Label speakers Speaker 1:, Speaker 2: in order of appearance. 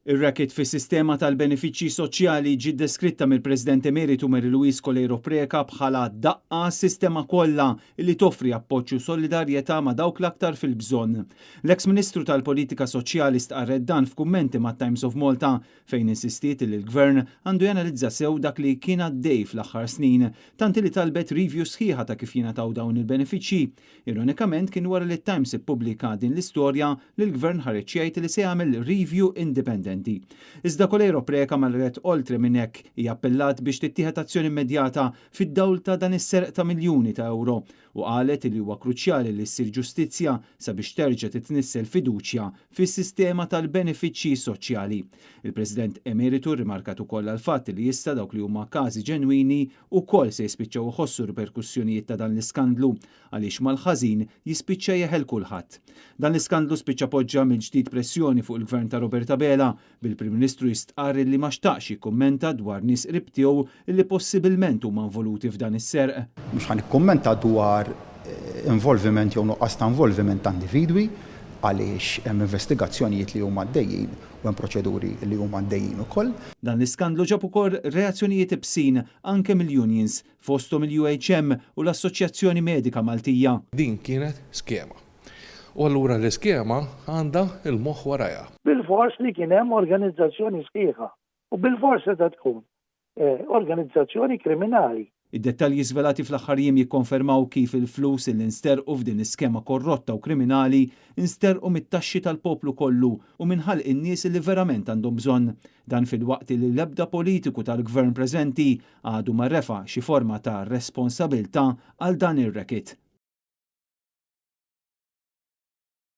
Speaker 1: Ir-racket fis-sistema tal-benefiċċji soċjali ġiet deskritta mill-President Emeritu Mary Louise Coleiro Preca bħala daqqa għas-sistema kollha li toffri appoġġ u solidarjetà ma' dawk l-aktar fil-bżonn. L-eks Ministru tal-Politika Soċjali stqarret dan f'kummenti mat-Times of Malta fejn insistiet li l-Gvern għandu janalizza sew dak li kien għaddej fl-aħħar snin, tant li talbet review sħiħa ta' kif jingħataw dawn il-benefiċċji. Ironikament kien wara li t-Times ippubblika din l-istorja li l-Gvern ħareġ jgħid li se jagħmel review indipendenti. Iżda Coleiro Preca marret oltre minn hekk, hija appellat biex tittieħed azzjoni immedjata fid-dawl ta' dan is-serq ta' miljuni ta' ewro u qalet li huwa kruċjali li ssir ġustizzja sabiex terġa' titnissel fiduċja fis-sistema tal-benefiċċji soċjali. Il-President Emeritu rrimarkat ukoll għall-fatt li issa dawk li huma każi ġenwini wkoll se jispiċċaw iħossu riperkussjonijiet ta' dan l-iskandlu għaliex mal-ħażin jispiċċa jeħel kulħadd. Dan l-iskandlu spiċċa poġġa mill-ġdid pressjoni fuq il-Gvern ta' Robert Abela, bil-Prim Ministru jistqarr li ma xtaqx jikkummenta dwar nies qrib tiegħu li possibilment huma involuti f'dan is-serq.
Speaker 2: Mhux ħa nikkummenta dwar involviment jew nuqqas ta' involviment ta' individwi għaliex hemm investigazzjonijiet li huma għaddejjin u hemm proċeduri li huma għaddejjin ukoll.
Speaker 1: Dan l-iskandlu ġab ukoll reazzjonijiet ibsin anke mill-unions, fosthom il-UHM u l-Assoċjazzjoni Medika Maltija.
Speaker 3: Din kienet skema. U allura l-iskema għandha l-moħħ warajha.
Speaker 4: Bilfors li kien hemm organizzazzjoni sħiħa u bilfors setgħet tkun organizzazzjoni kriminali.
Speaker 1: Id-dettalji żvelati fl-aħħar jiem jikkonfermaw kif il-flus li nsterqu f'din l-iskema korrotta u kriminali nsterqu mit-taxxi tal-poplu kollu u minn ħalq in-nies li verament għandhom bżonn. Dan filwaqt li l-ebda politiku tal-Gvern preżenti għadu ma refa' xi forma ta' responsabilità għal dan ir-racket.